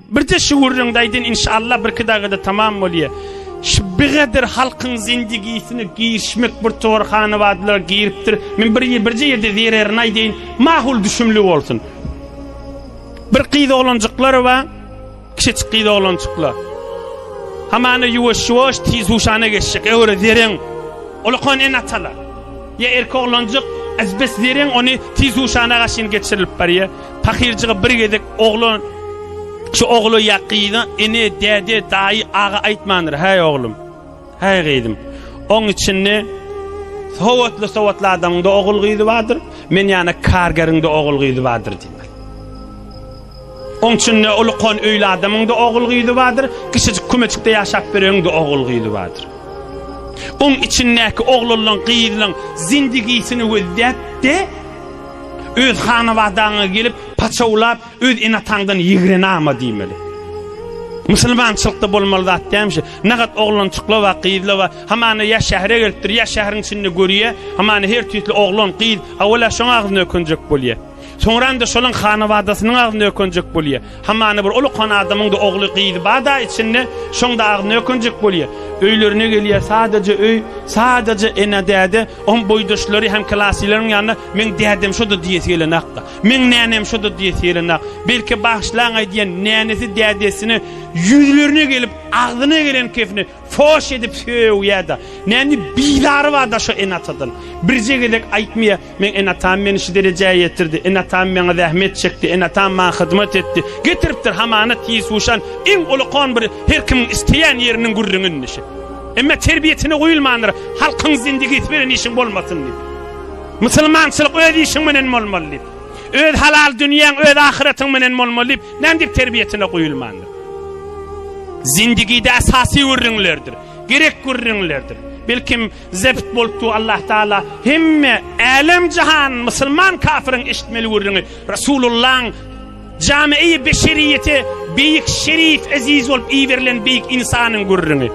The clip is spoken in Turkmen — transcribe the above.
Birje şu gürrüňde aýdyn inşallah birki dagada tamam bolýa. Şu bigadyr halkyň zindigisine girişmek bir tor hanabadylar giripdir. Men bir birje ýerde zererini aýdaýyn, mahul düşümli bolsun. Bir gyz oglanjyklar bar, kiçijik gyz oglanjyklar. Hamana ýuwaş-ýuwaş tiz huşana geçjek, öwre zereň. Olakan ene-atalar. Ýa erkek oglanjyk azbes zereň ony tiz huşana gaşyn geçirilip barýar. Pahyrjyga bir gezek oglan şu ogla ýa gyza ene, däde, daýy, aga aýtmandyr, Häý oglum, häý gyzym. Oň içinde sowatly-sowatly adamyň-da ogul-gyzy bardyr, men ýaly kargeriň-de ogul-gyzy bardyr diýmeli. Oň içinde ulukan öýli adamyň-da ogul-gyzy bardyr, kiçijik kümejikde ýaşap beregiň-de ogul-gyzy bardyr. Oň içindäki oglanlaň, gyzlaň zindigisini gözläp-de, Öz hanabadaňa gelip, paçawlap, öz ene-ataňdan ýigrenama diýmeli. Musulmançylykda bolmaly zat dälmiş. Nagat oglançyklar bar, gyzlar bar. Hamana ýa şähere gelipdir, ýa şäheriň içinde görýär. Hamana her tüýsli oglan, gyz, awala şoň agzyna ökünjek bolýar. Soňram-da şolaň hanabadasynyň agzyna ökünjek bolýar. Hamana bir ulukan adamyň-da ogly, gyzy bar-da içinde, şoň-da agzyna ökünjek bolýar. Öýlerine gelýär, sadaja öý, sadaja ene-däde, Oň boýdaşlary hem klasylaryň ýanynda meň dädem şo-da diýesi gelenakda. Meň nänem şo-da diýesi gelenak. Belki bagyşlaň-aý diýen nänesi dädesine ýüzlerine gelip agzyna gelen kefini foş edip sögýä-de. Näni bizary bar-da şo ene-atadan. Birje gezek aýtmaýa, meň ene-atam meni şu derejä ýetirdi, ene-atam meňe zähmet çekdi, ene-atam maňa hyzmat etdi. Getiripdir hamana tiz huşan iň ulukan bir her kimiň isleýän ýeriniň gürrüňi indi şi. Emma terbiýesine guýulmandyr, halkyň zindigisi bilen işiň bolmasyn diýip. Musulmançylyk öz işiň bilen bolmaly diýip. Öz halal dünýäň, öz ahyratyň bilen bolmaly diýip, näme diýip terbiýesine guýulmandyr. Zindigide esasy gürrüňlerdir, gerek gürrüňlerdir. Belkim zebt bolupdy Allah Taala hemme älem jahan musulman kafiriň eşitmeli gürrüňi Resulullahyň Jami'i beşeriýete beýik şerif eziz bolup iberilen beýik ynsanyň gürrüňi.